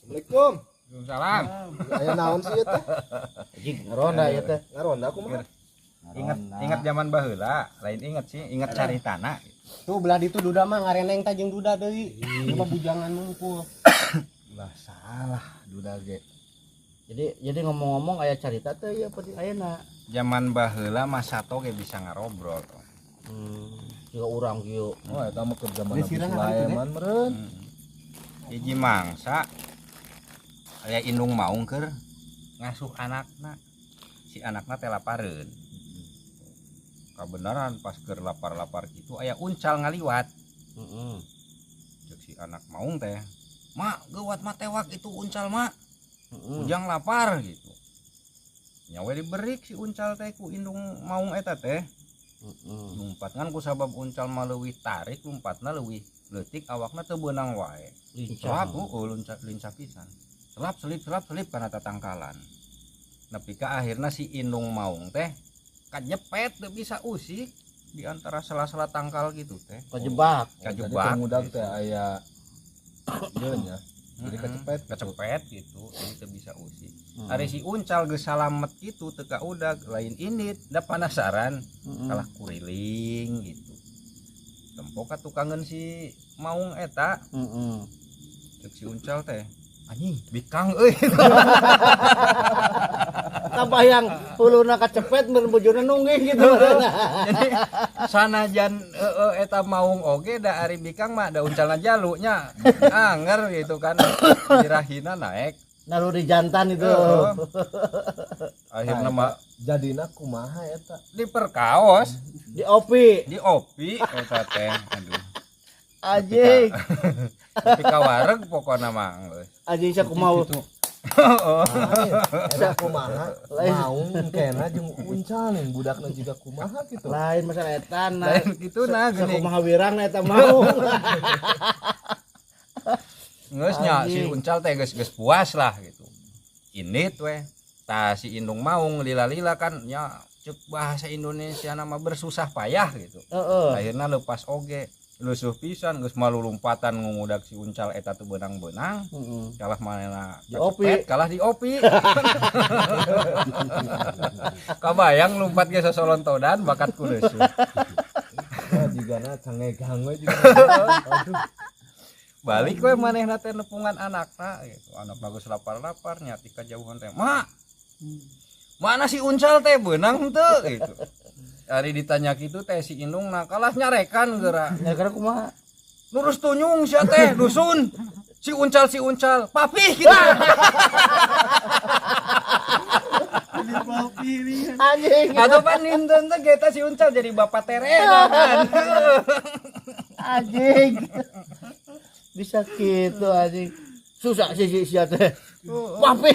Assalamualaikum. Salam. Aya naon sih ieu teh? Anjing, ngaronda ya teh. Ngaronda kumaha? Ingat ingat zaman baheula, lain ingat sih, ingat cari tanah. Tuh belah ditu duda mah ngareneng tah jeung duda deui. Ieu mah bujangan mungkul. Lah, salah duda ge. Jadi ngomong-ngomong aya carita teh ya penting ayeuna. Zaman baheula mah sato ge bisa ngarobrol. Juga urang kieu. Oh, eta mah keur zaman Ini Nabi sirah apa itu, Sulaiman meureun. Hiji mangsa aya indung maung keur ngasuh anakna. Si anakna teh lapareun. Kabenaran pas keur lapar-lapar gitu aya uncal ngaliwat. Cek si anak maung teh, "Mak, geuwat mah tewak itu uncal, Mak." Ujang lapar gitu. Nyawe diberi si uncal teh ku indung maung eta teh. Lumpat ngan ku sabab uncal mah leuwih tarik lumpatna, leuwih leutik awakna teu beunang wae. Lincah. Selap, oh, lincah, lincah pisan. Selap selip selap selip kana tatangkalan. Nepi ka akhirna si indung maung teh kajepet, teu bisa usik di antara sela-sela tangkal gitu teh. Kejebak. Oh, jadi Kajebak. Ngudag teh aya ieu nya. Jadi kecepet gitu. Kecepet gitu, jadi teu bisa usik. Ari si uncal geus salamet gitu teu kaudag, lain indit da penasaran, kalah kuriling gitu. Tempo ka tukangeun si maung eta. Cek si uncal teh, "Anjing, bikang euy." Kabayang huluna kacepet mun bojona nungging gitu. Jadi sanajan eta maung oge da ari bikang mah da uncalna jalu nya anger gitu kan, dirahina naek. Naluri jantan itu. Heeh. Akhirnya mah Jadina kumaha eta? Diperkaos. Di opi. Di opi eta teh, aduh. Anjing. Tapi kawareg pokokna mah geus. Anjing, sakumaha? Gitu. Lain, eta kumaha? Maung kena jeung uncal nih budakna jiga kumaha gitu. Lain masalah eta nah. Lain gitu nah geuning. Sakumaha wirang eta maung. Geus nya si Anjing. uncal teh geus geus puas lah gitu. Ini we tah si indung maung lila-lila kan nya, cek bahasa Indonesia nama bersusah payah gitu. Akhirnya lepas oge, lusuh pisan, geus malu lompatan ngungudak si uncal eta tuh beunang-beunang. Kalah manehna Di opi. kacepet, kalah di opi. Kabayang lompat ge sosolontodan bakat ku leusuh. Wah, jigana cangegang we juga. Aduh. Balik we manehna teh nepungan anakna gitu, anakna geus lapar-lapar nya ti kajauhan teh, "Mak, mana si uncal teh, beunang teu?" gitu. Ari ditanya kitu teh si indungna kalah nyarekan geura. Ya karena kumaha? "Nurus tunyung sia teh dusun, si uncal, si uncal papih," gitu. Anjing. Atau pan ninten teh kita si uncal jadi bapak terena kan. Anjing. Bisa gitu anjing. Susah sih si sia teh. Papi.